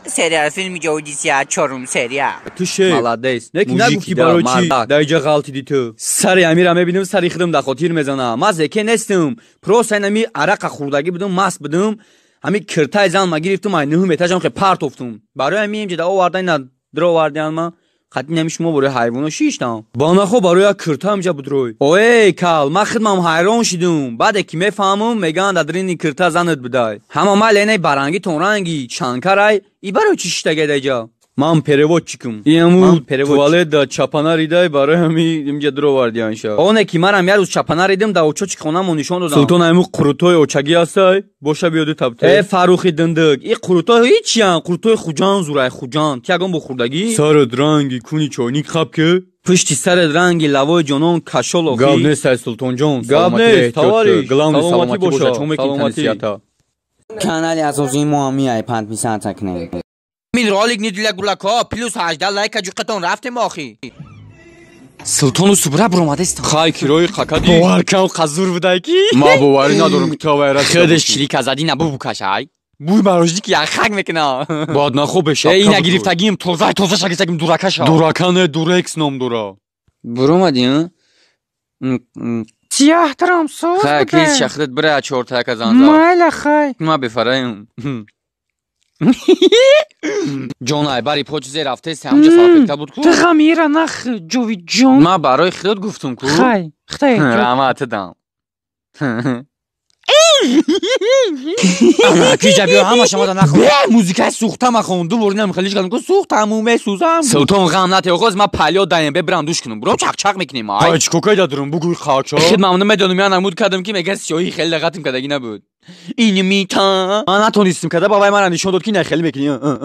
Сериал филми ҷовиди сия, чорум серия. Ту шеф. Молодец. Не ки Мужик, нагуфтӣ да, барои чӣ мардак. дар иҷа ғалтидӣ ту. Сари амира мебинам, сари худам дар хотир мезанам. Ман зеке нестам. Просто инами арақа хӯрдагӣ будам, маст будам. Ҳами киртаи зан ма гирифтум, ай нӯҳум этажам хе партофтум. Барои ҳами инҷа да оварда ина дровардиан ма. Қатъи нами шумо барои ҳайвоно шиштам. Банахо барои як кирта ҳамҷа будрой. Ой, кал, ман хидмам ҳайрон шидум. Баъде ки мефаҳмум, мегӯянд дар дарини кирта занат будай. Ҳама майли инай баранги тонранги, чанкарай, и барои чӣ шиштагай дар иҷа? Ман переводчикум. Инаму Ман переводчик. туалет да чапана ридай, барои ҳами инҷа дровардианша. Оне ки манам як рӯз чапана ридим, дар очочи хонамо нишон додам. Султон, айму қурутои очагӣ ҳастай? Боша биёду табте. Э, Фаррухи диндик, и қурутои ҳичиян, қурутои Хуҷанд зурай, Хуҷанд. Ти ягон бо хӯрдагӣ? Сарат ранги куни чойник хаб ки? Пушти сарат ранги лавои ҷонон кашол охи. Гап нест, ай Султонҷон. Гап нест, товарищ. Главный Саломатӣ саломатӣ боша. боша. Чо мекунӣ Саломатӣ. танисията? Канали асосии мо ҳам миай, подписаться кунед. Мин ролик нидиля гулако, плюс 18 лайка ҷуқатон рафтем охи. Султону субра буромадестам. Хай, кирои қакади. Бовар кам қазур будай ки. Ман боварӣ надорам, ки ту авай Худаш чилика зади набу букашай. Буй марожди ки яхак мекуна. Бояд нахо бешаб. Э, ина гирифтагим, тоза тоза шагистагим дуракаша. Дурака не, дурекс ном дора. Буромадӣ? Сияҳтарам соз Хай, буда. крис шахрат бира чортака занза. Майла, хай. Ма бефараем. Ҷонай, бари почизе рафтест, ҳамҷа салфетка буд ку? Ту ғамира нах, Ҷовидҷон. Ма барои худот гуфтум ку. Хай, хтай. Раҳмат дам. Киҷа биё, ҳамаша мада нахо. Бе, музикаи сӯхта махон. Ду бор инам хелиш кардам ку, сӯхтаму месӯзам. Султон, ғам нате, оғоз ма палё даем, бе бирам душ кунам. Бро чақчақ мекунем, ай. Хай, чӣ кокай дадурум, бугӯй хача. Хид мамнун медонам, я намуд кардам ки мега сиёҳи хеле лағатим кардагӣ набуд. Ин мита. Ман натонистим карда, бабай мара нишон дод ки не хеле мекунӣ.